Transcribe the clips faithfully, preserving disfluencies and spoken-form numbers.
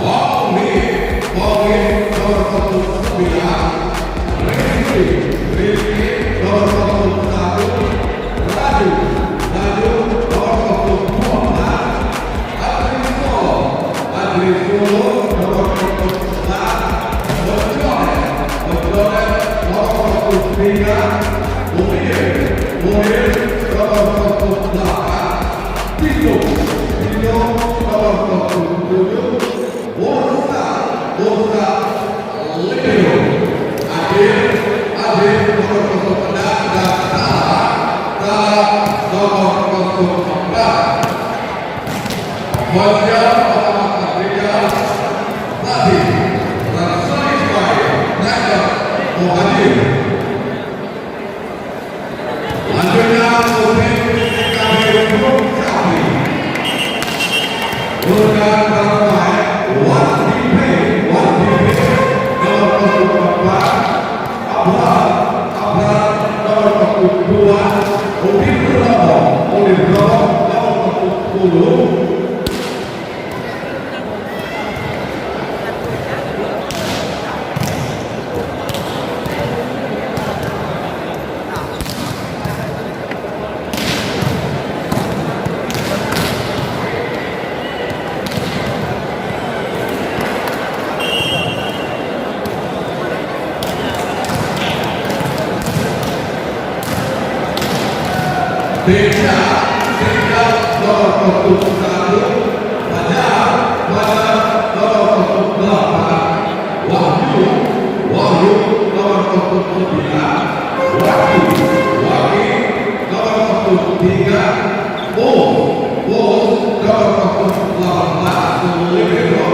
Bong Lin, Bong Lin nomor satu sembilan, Rizky, Rizky nomor satu satu, Raju, Raju nomor satu dua belas, Adriso, Adriso nomor satu sebelas, Bocoret, Bocoret nomor satu tiga, Muhir, Muhir nomor satu delapan, Tito, Tito nomor satu tujuh, Musa, Musa, Leo, Adil, Adil nomor kosong enam, dan Tara, Tara nomor kosong empat. Fajar Muhammad Fahrizal, Fatih, Raksari Ismail, Najib, Muhajir. Selanjutnya, Hussein bin Kabir Mukhtafi. Bukan ramai, Wan Dipe, Wan Dipe, nomor kosong empat, Abrar, Abrar, nomor kosong dua, Udin Romo, Udin Romo, nomor kosong sepuluh. Teja, Teja nomor kosong satu, Fajar, Fajar nomor kosong delapan, Wahyu, Wahyu nomor kosong sembilan, Waki, Waki nomor kosong tiga, Bos, Bos nomor kosong delapan belas, Libero,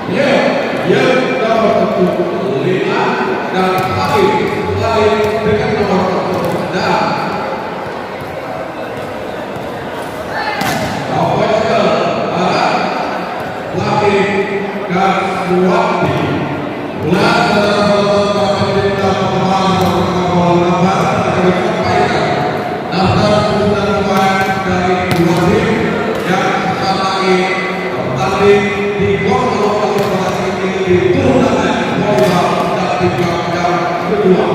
Yeb, Yeb nomor satu lima, dan Khalid, Khalid dengan nomor satu enam. Official, Barat, Khalid, Kaswati. Bulan saudara-saudara pecinta penggemar sepak bola, akan disampaikan daftar susunan pemain dari dua tim yang sesaat lagi bertanding di babak alun-alun pada ini di turnamen volleyball dan tingkat yang kedua.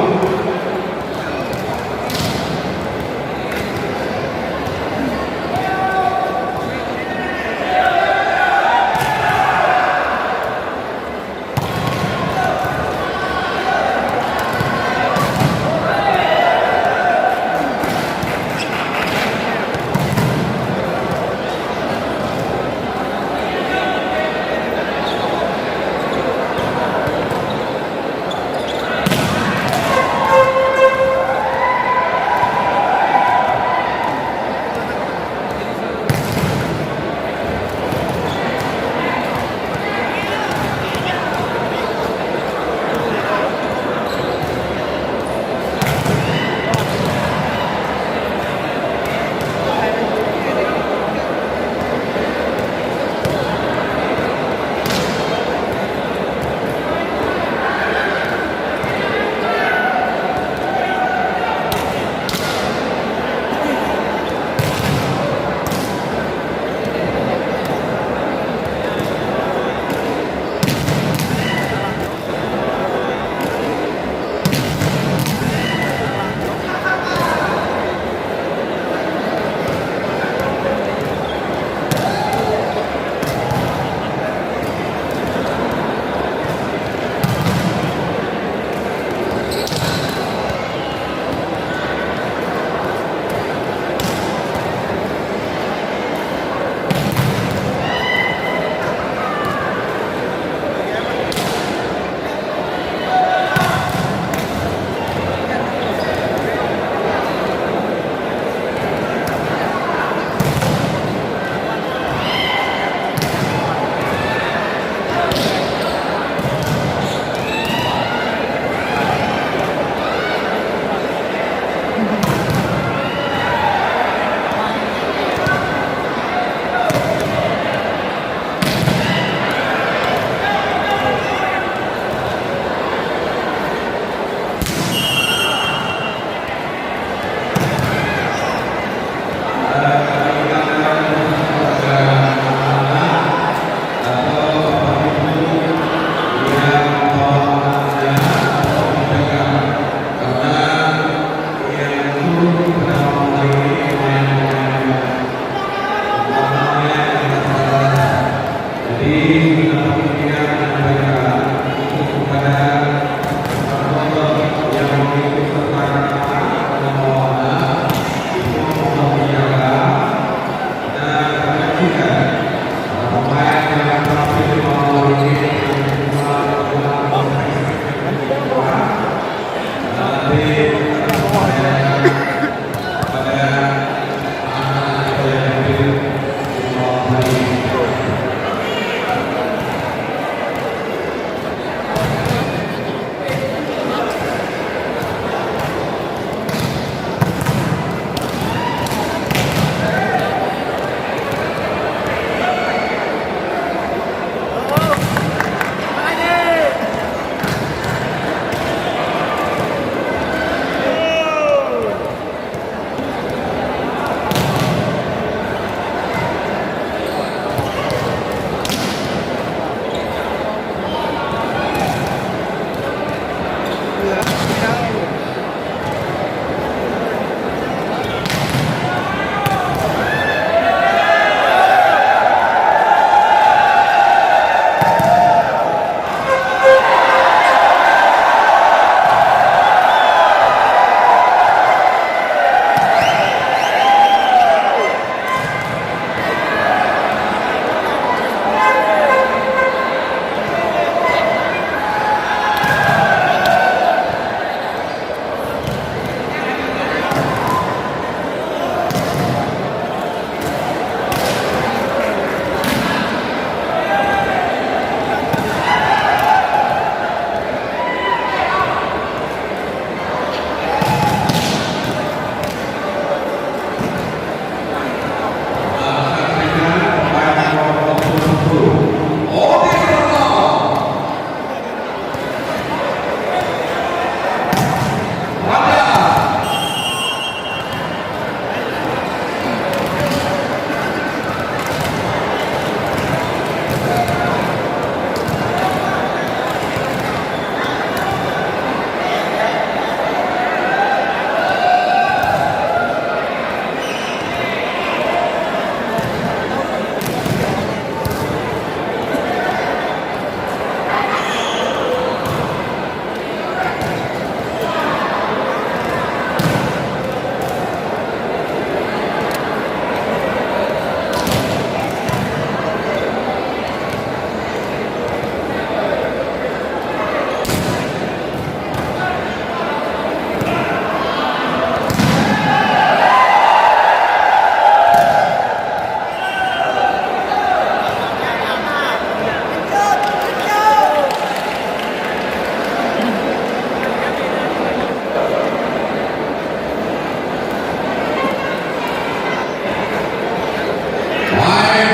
Baik,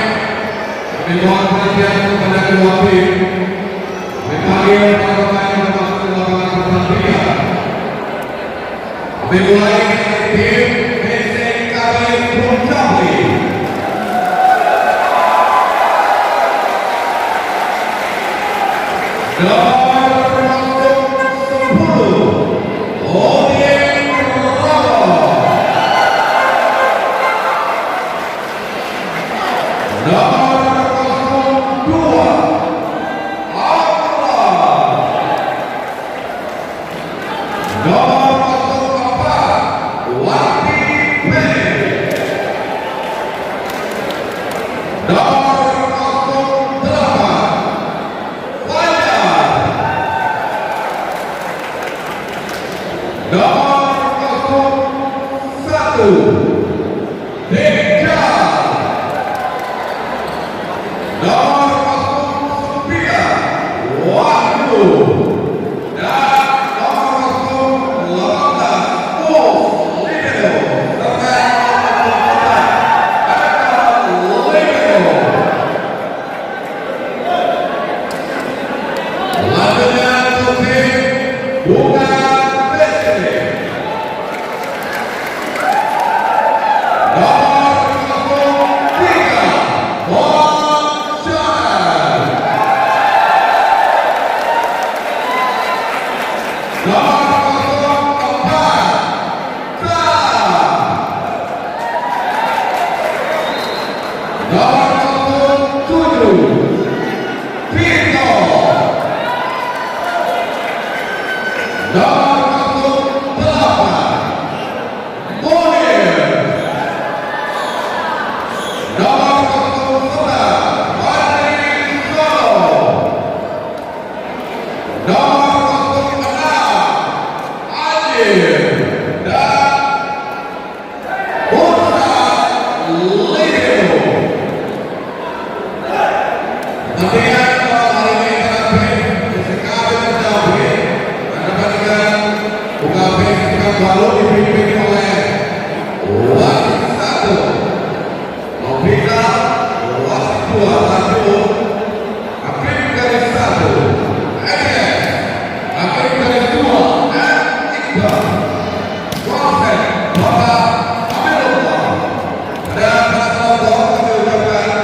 kami mohon perhatian kepada kedua tim. Kami panggil para pemain untuk masuk ke lapangan pertandingan. Kami mulai dari tim B C K B Bukit Tinggi. Nomor punggung sepuluh, Odin Roro. Nomor kosong dua, Abdullah. Nomor kosong empat, Wati Peng. Nomor kosong delapan, Fajar. Nomor kosong satu, Deka. Nomor kosong sembilan, Wahyu. Dan nomor kosong delapan belas, Muslidin. Serta nomor kosong empat, Deka Libero. Selanjutnya, untuk tim Bunga Besi. Nomor kosong tiga, Fajar. Latihan malam hari ini sangat baik. Sekarang kita beri, ada bandingkan buka pes sekarang baru dipimpin oleh wasit satu. Novita, wasit dua, satu. Hakim garis satu, Eden. Hakim garis dua, M Iqbal. Wasit, Bapak Amirullah. Pada para penonton, kami ucapkan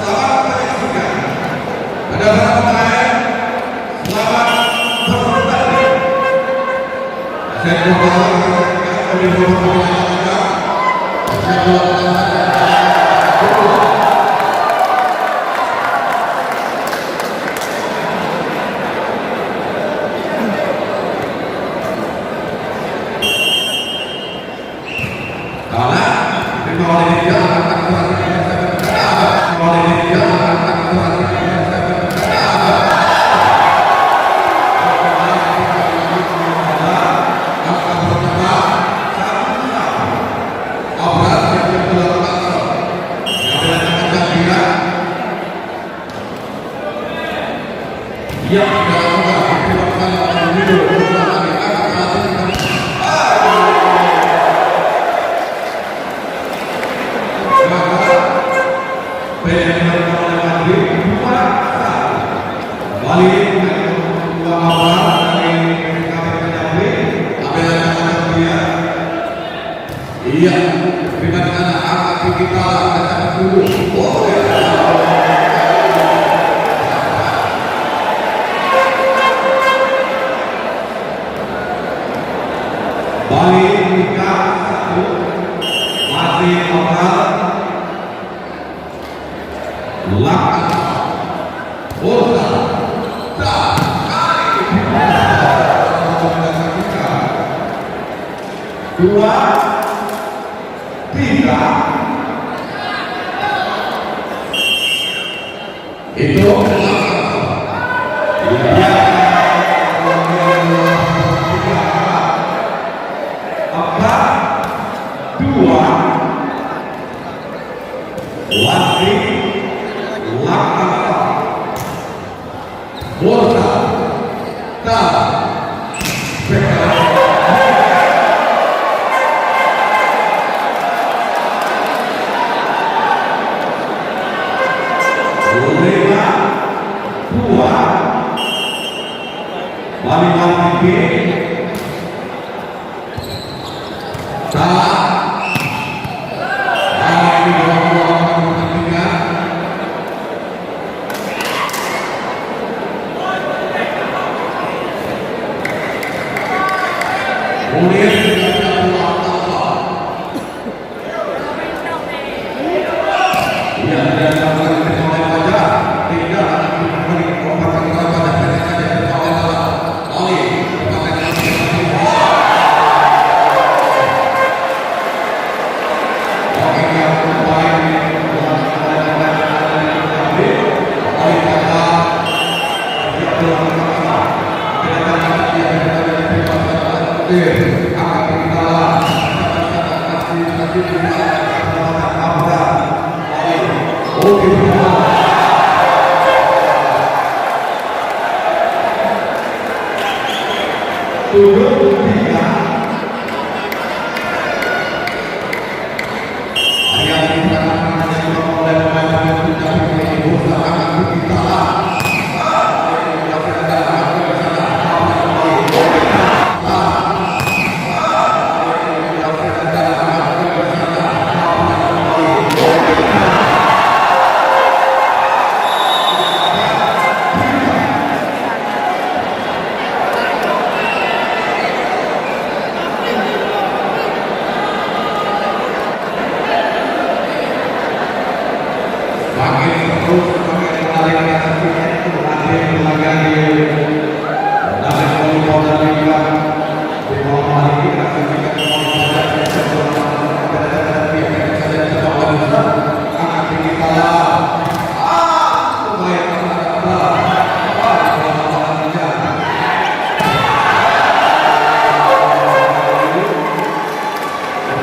selamat menyaksikan. Pada para pemain, selamat bertanding. Iya, di mana anak kita kata dulu. Oh, ya. Balik buka satu, masih overall. Langkah bola. Dua, tiga. Itu langkah. Ya. Empat, dua. Wasit, langkah. Bola. Ta. Lima, dua. Balik lagi. Salah. Salah di bawah gol pertandingan. Munir sudah tidak pulang tanpa.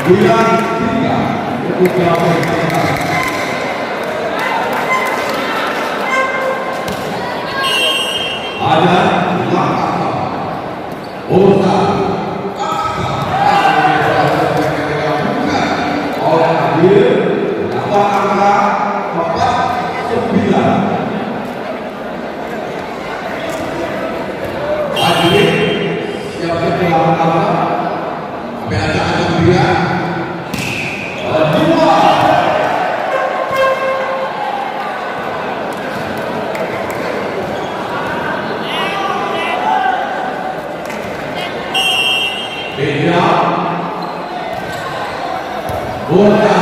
Sembilan tiga. Untuk Jawa Tengah. Ada langkah. Bola. Oleh Adil, dapat angka empat sembilan. Adil, siap-siap dalam angka. Sampai ada angka sembilan. Dua. Tiga. Bola.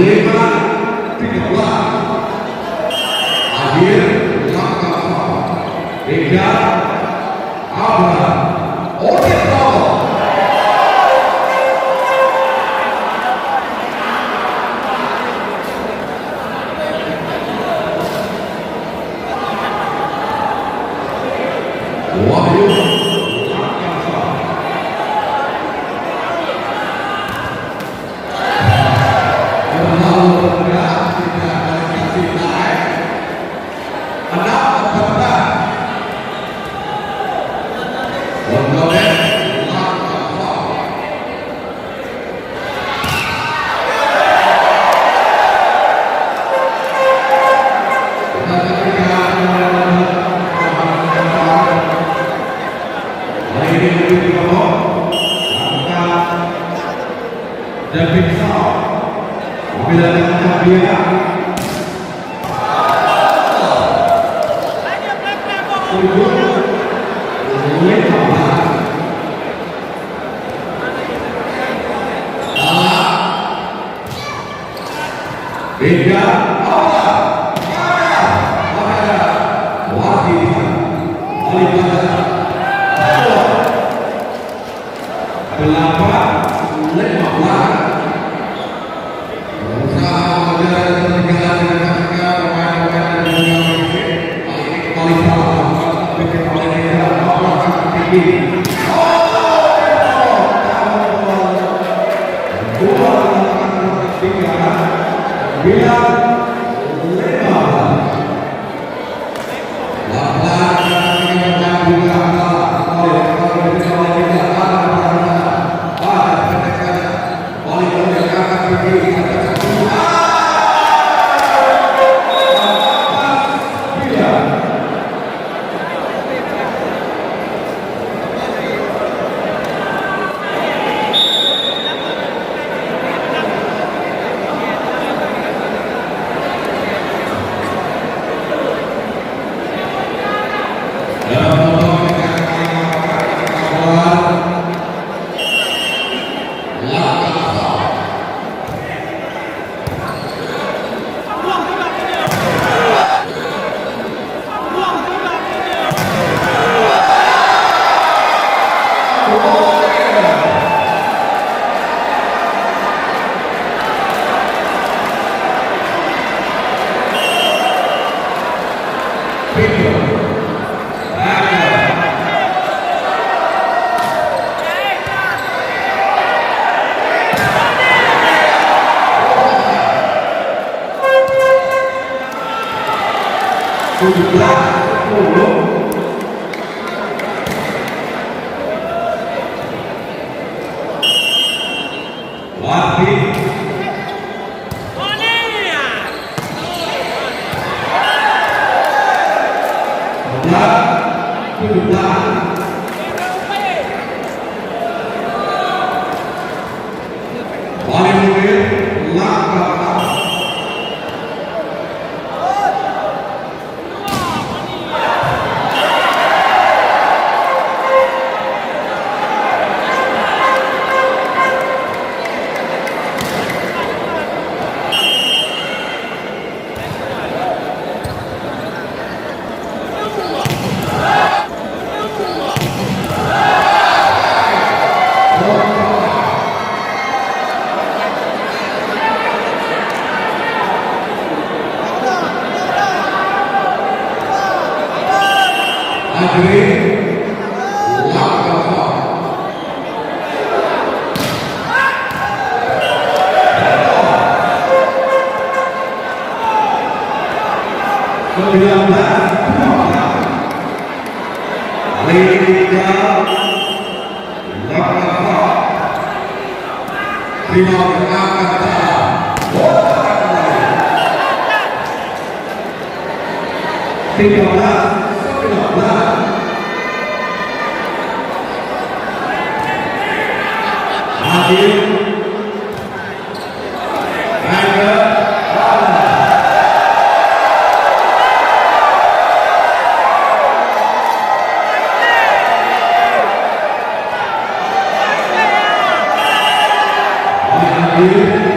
Lima tiga belas. Akhir langkah. Tiga. Abraham. Oke, bravo. Wahyu. Dan pingsan. Apabila dengan takbir. Beda Allah. Pada. Pada. Wajib. Daripada Allah. Delapan, lima belas. Berusaha mengejar ketertinggalan dengan ketika pemain-pemain dari Liga Mesir. Kali ini kembali salah satu bikin oleh Liga, lima belas kaki. Dua, tiga, sembilan, lima belas. Tujuh belas sepuluh. Wasit. Sebelas tujuh belas. Paling mungkin langkah. Adri Langkasa. Sembilan belas dua belas. Lady Gal Langkasa. Lima belas Langkasa. Bola kembali. Tiga belas sembilan belas. Adil. Tiger. Adil.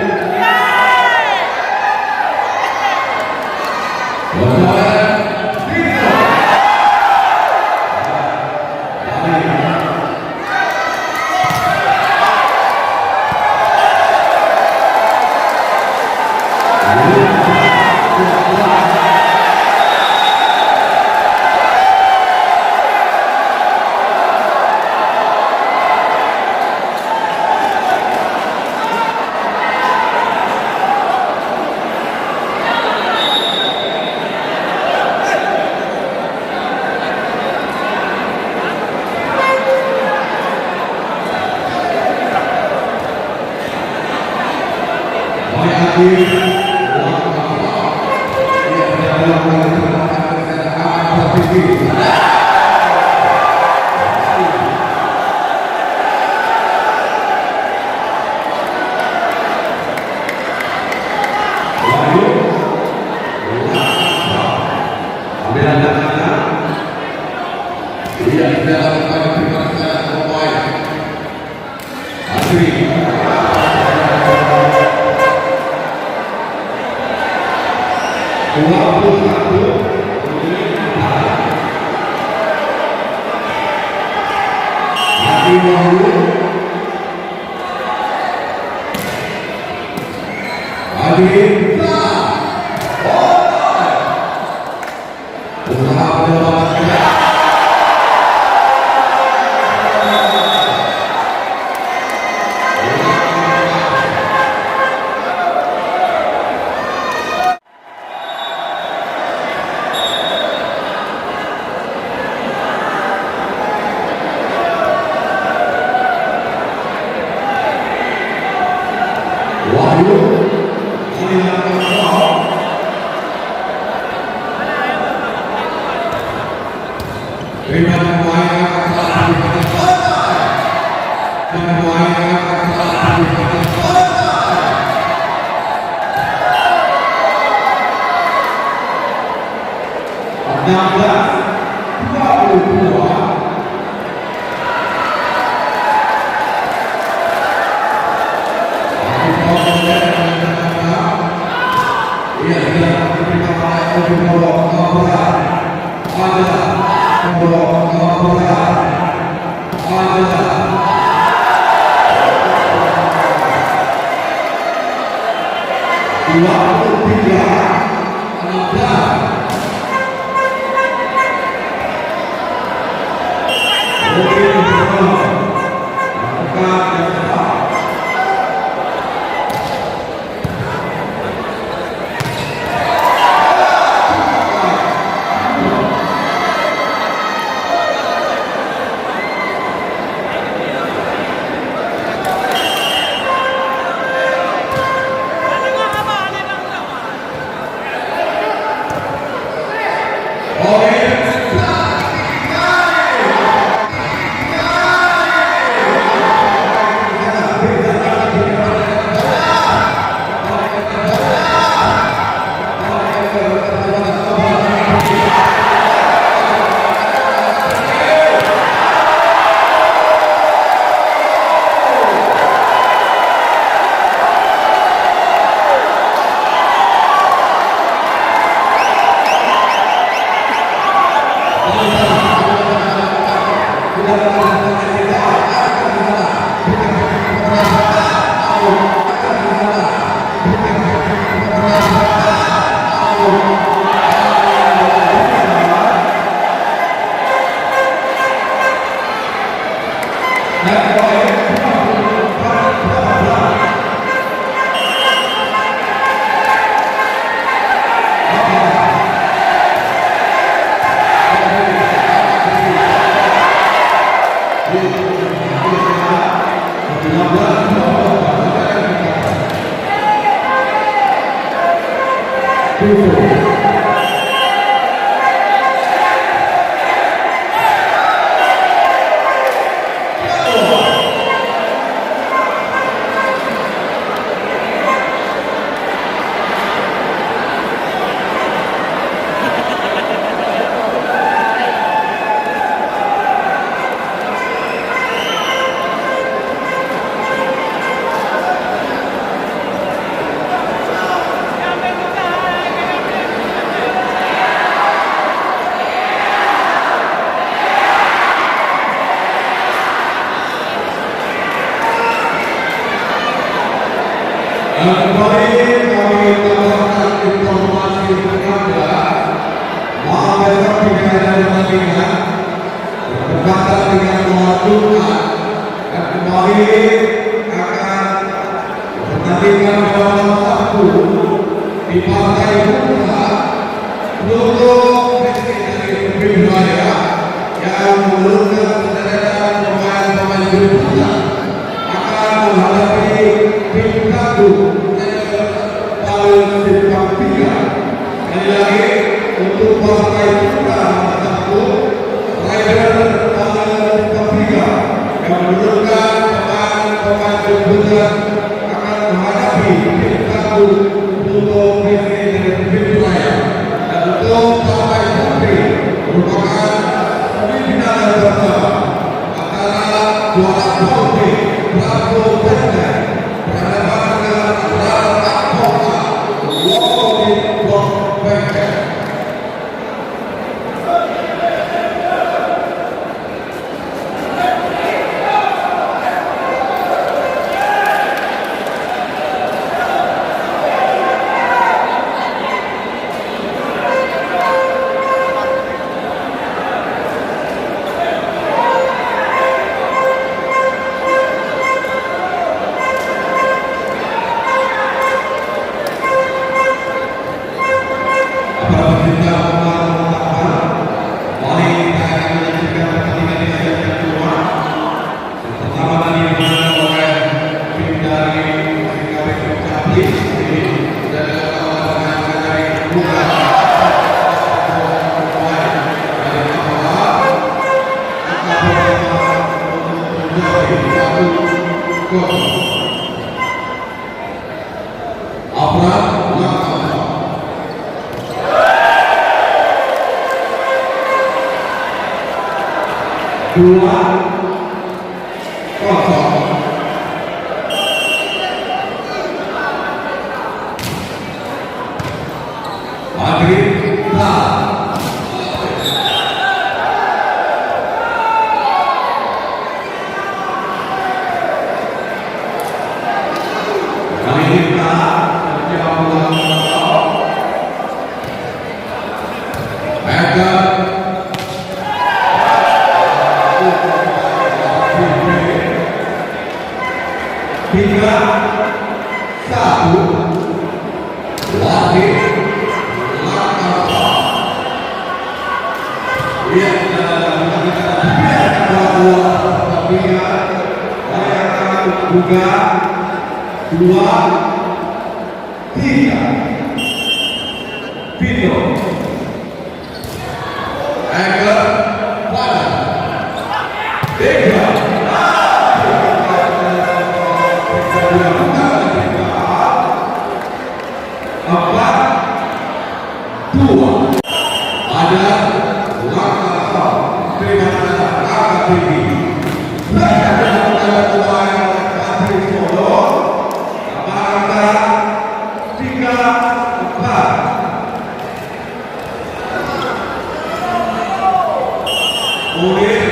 Dua puluh satu. Hadi Wahyu. Hadi. Wahyu. Enam belas dua puluh dua. Dua puluh tiga enam belas. Dan kembali kami tambahkan informasi kepada maaf besok tidak ada pertandingan. Bertepatan dengan malam Jumat, dan kembali akan pertandingan pada malam Sabtu di Partai Putra, penutup sesi dari Pemimpin Raya yang menurunkan sederetan pemain-pemain berputar akan menghadapi tim tangguh Rangers Pale Simpang Tiga. Sekali lagi, untuk partai kita nomor satu, Rangers Pale Simpang Tiga yang menurunkan pemain-pemain berputar akan menghadapi tim tangguh Pluto F C dari Pemimpin Raya. Dan untuk partai putri merupakan semifinal yang pertama antara Kuala Putri, Bravo Benteng, berhadapan dengan Rara Akpong, Lokomotif Blok Benteng. Para pecinta bola, mari kita akan melanjutkan pertandingan di ajang kedua. Pertama tadi dimenangkan oleh tim dari P K B Kecamatan Pati, dan dari Bulan dari Kepala, angka pertama untuk mencapai satu kosong. Abram Laksamana. Dua kosong. Madrid, Pral. Kali ini Pral menjawab bola. Meter. Tiga satu. Wasit Laksamana. Ya, dan kita biarkan bahwa pertandingan, bayangkan juga dua tiga. Pito. Eger pada tiga. Empat dua. Ada langkah terima kasih, langkah tinggi. Mereka dalam pemain Patrick Sodor. Angka tiga empat. Kemudian,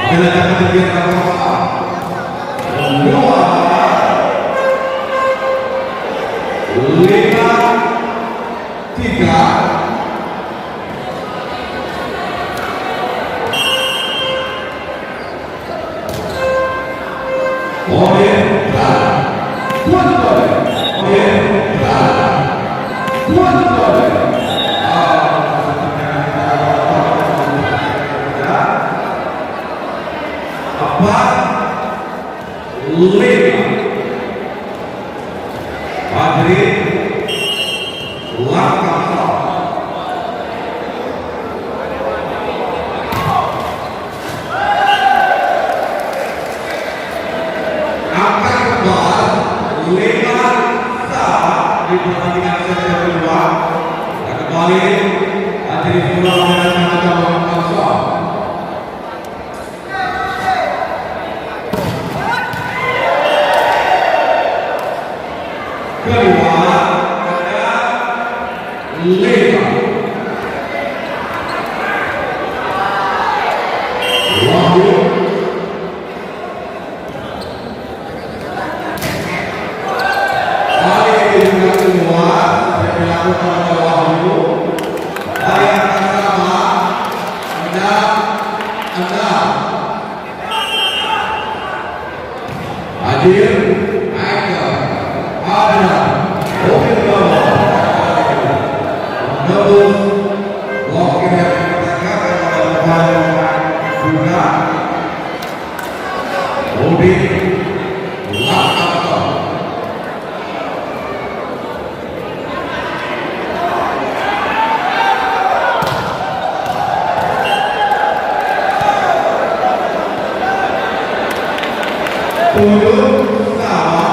ada datang lagi yang dua. Lima tiga. Empat lima. Madrid. Angka keumbal lima sa di pertandingan set yang kedua. Dan kembali, Andri Pura menang dengan angka kosong. Keluar, ada lima. Wahyu. Balik dibuka keluar, dilakukan oleh Wahyu. Dari angka sama, enam, enam. Adil, Michael, Adnan, Robin Baba, Gabus, Walker, Guna, Robin, Lakap. Turun sama.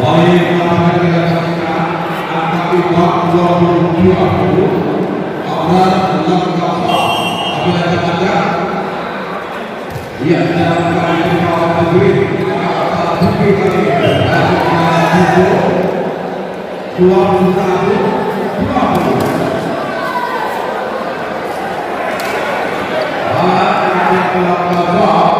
Baik, para hadirin yang kami muliakan, angka ubat dua puluh tujuh, Abdul Lam Gafar, apabila terpandang, ia akan kami terima oleh Abdul Lam Gafar, Abdul Lam Gafar, dua puluh satu, dua puluh. Baik, Abdul Lam Gafar.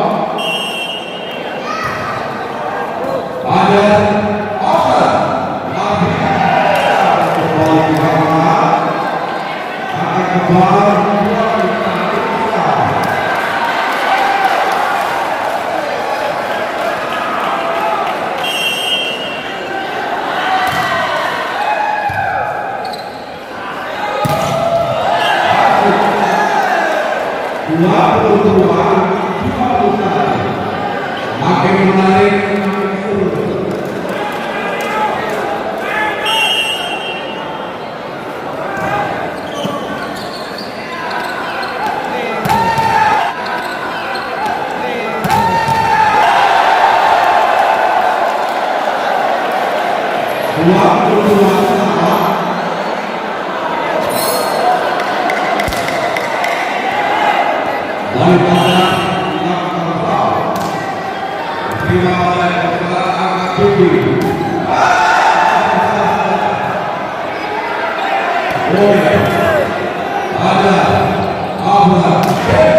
Dua puluh dua, dua puluh satu. Makin menarik, makin seru. Dua puluh dua, daripada Lam Gafar. Terima oleh Saudara Ahmad Fikri. Oleh Saudara Ahmad Fikri.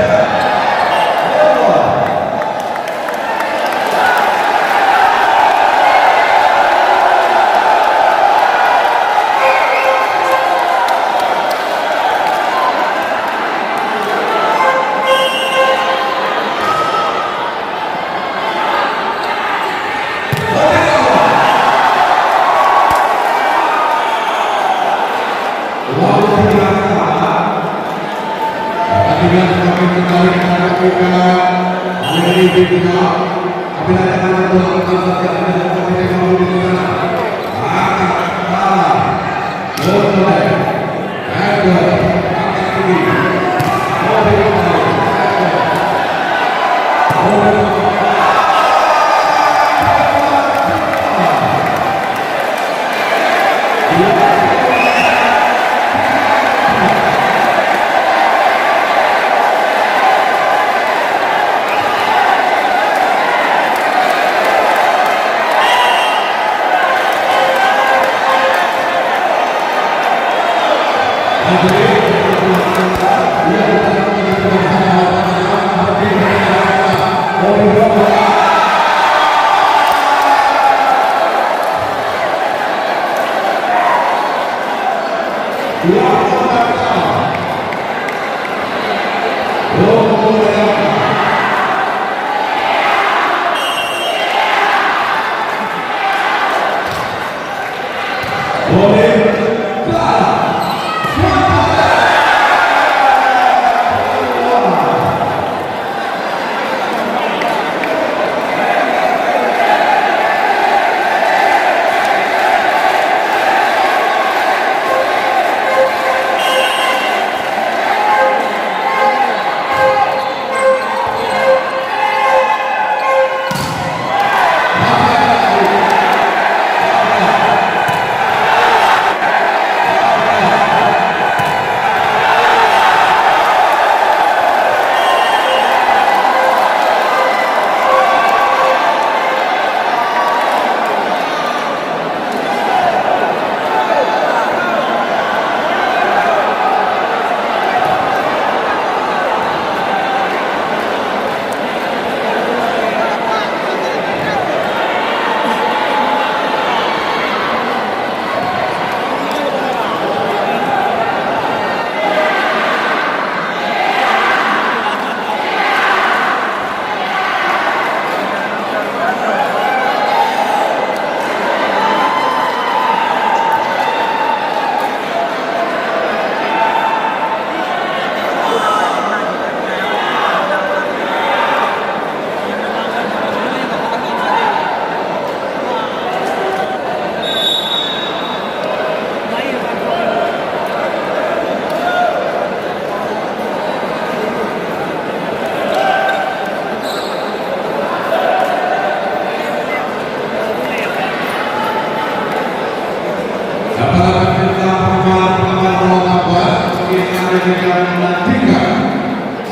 Akan melanjutkan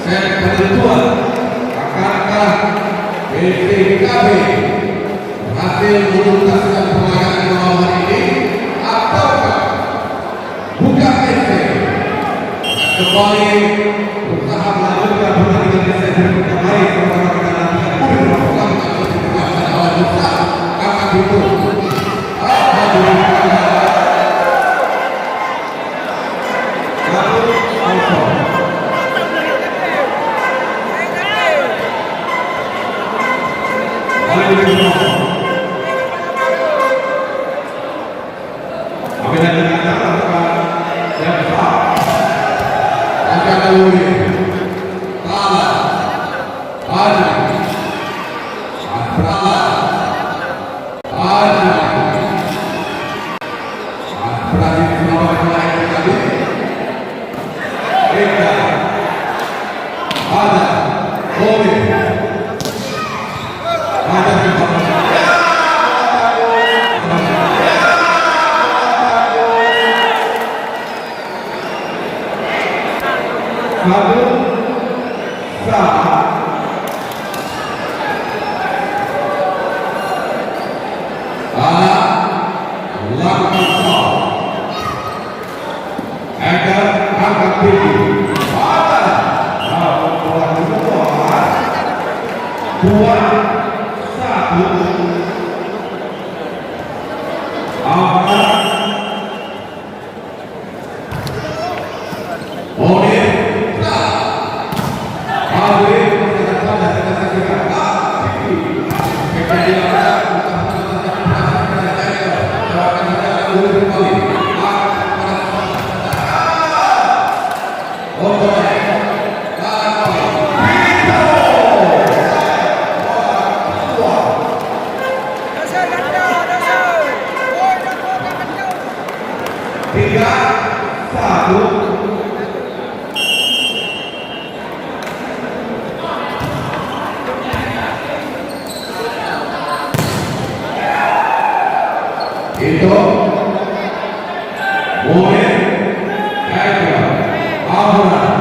set penentuan, akankah B P K B berhasil menuntaskan perlawanan di malam hari ini, ataukah bukan B P K B akan kembali berusaha melanjutkan pertandingan di set berikutnya? Mari sama-sama kita nantikan. Akan ditutup. Akan ditutup. Satu, sa, ala, lakukan sa. Akan angkat tinggi. Pada. Nah, buat dua. Buat satu. Angkat. Tiga, satu. Itu. Murid. Ayo. Abraham.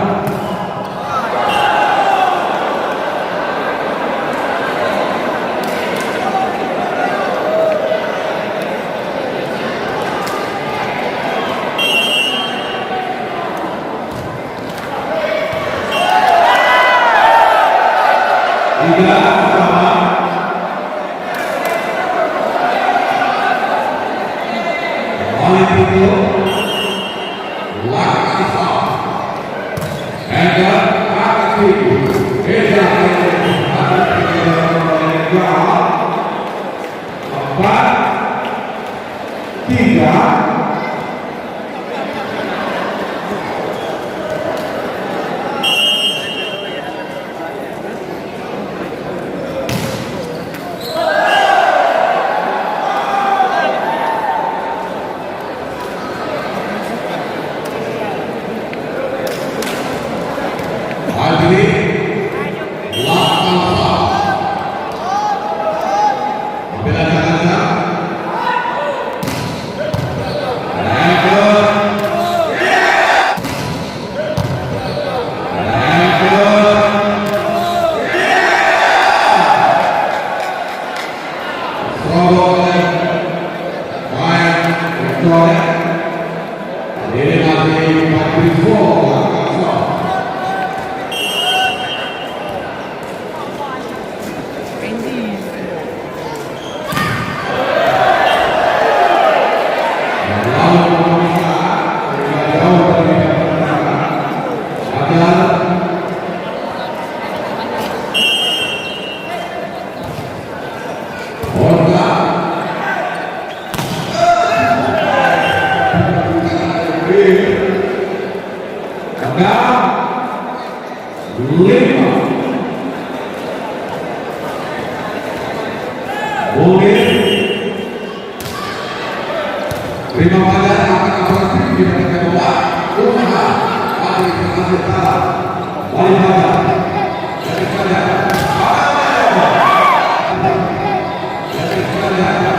Tiga sama. Oleh itu, langkah besar. Edgar Atiu. Edgar Atiu. Empat, tiga. Hadirin, lapan besar. Bila dah ada, Lima. Boleh. Terima kasih atas apresiasi kita berikan kepada usaha. Mari kita kasih salam. Mari kita. Dari saja. Dari saja.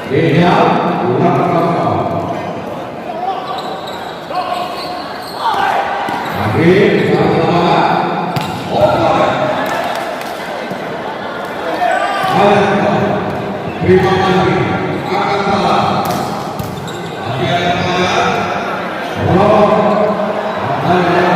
Dejal, ulang kosong. Oke, satu lawan. Oke. Terima kasih. Akan salah. Oke, ada pelanggaran. Roh. Oke.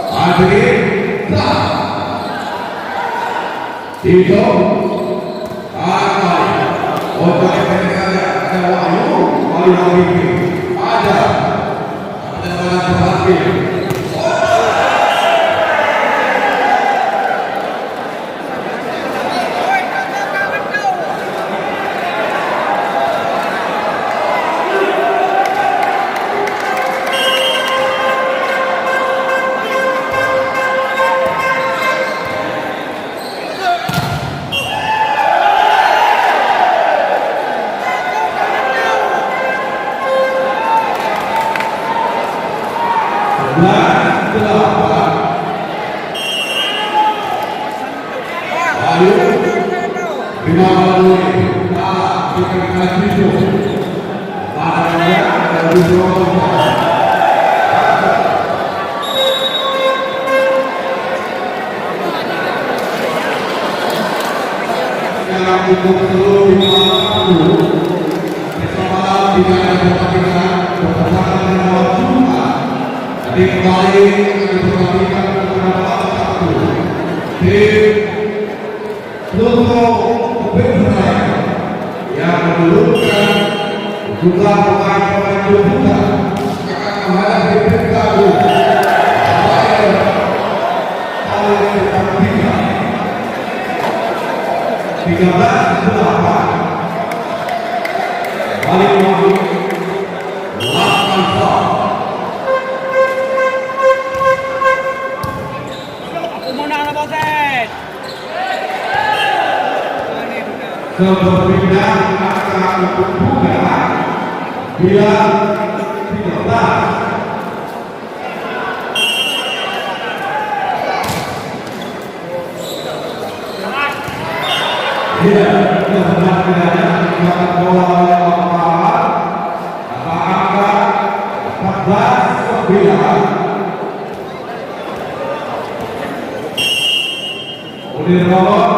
Hadirin sah. Itu. Ada. Otak saya ada wahyu, wahyu Habibie. Ada. Ada pada perhatian. Sebelas delapan. Ayo, lima puluh menit. Nah, kita kasih tu. Mana dia? Ada dua orang. Dalam pukul sepuluh lima puluh, besok malam tidak ada pertandingan, bertepatan dengan malam Jumat. Jadi kembali akan dipertandingkan pada malam Sabtu. Tim Pluto Big Brother yang menurunkan jumlah pemain-pemain terbuka akan menghadapi Bintang Agung. Tiga belas delapan. Balik masuk. Delapan sama. Aku menang lah, Bosen. Sepertinya angka untuk buka bila tiga belas. Ya, kita hendak kiranya angkat bola oleh Bapak Ahmad. Angka empat belas sembilan. Udir Rohon.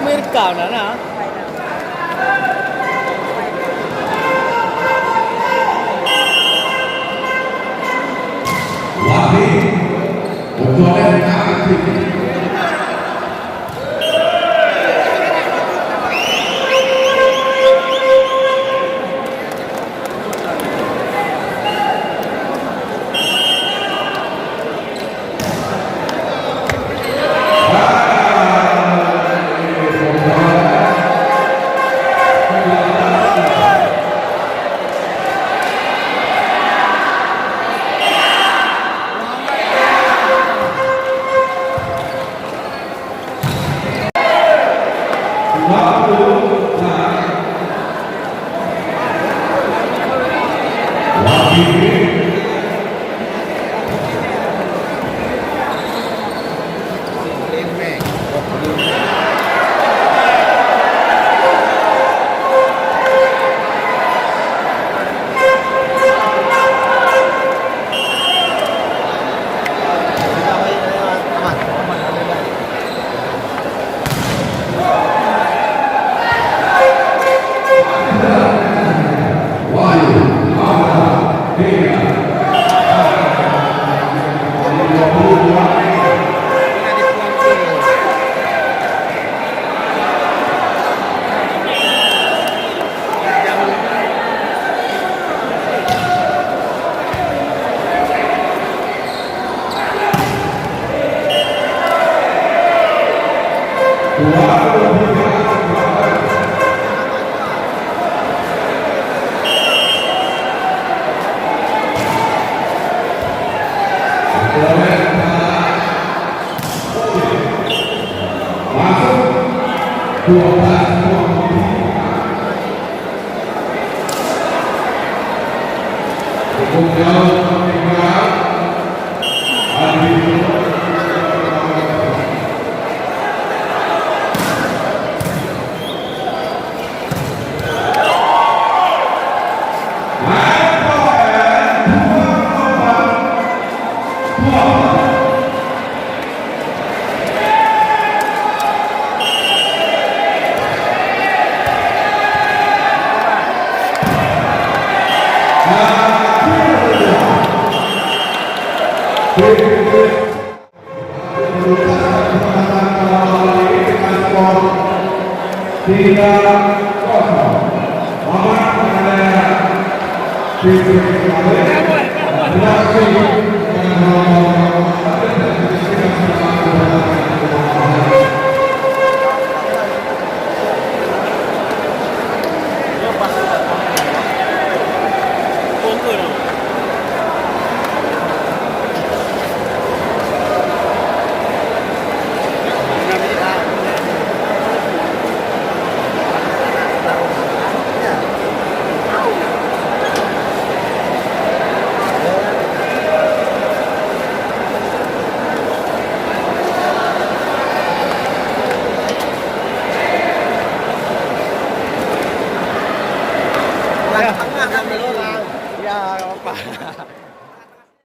Mirka na na.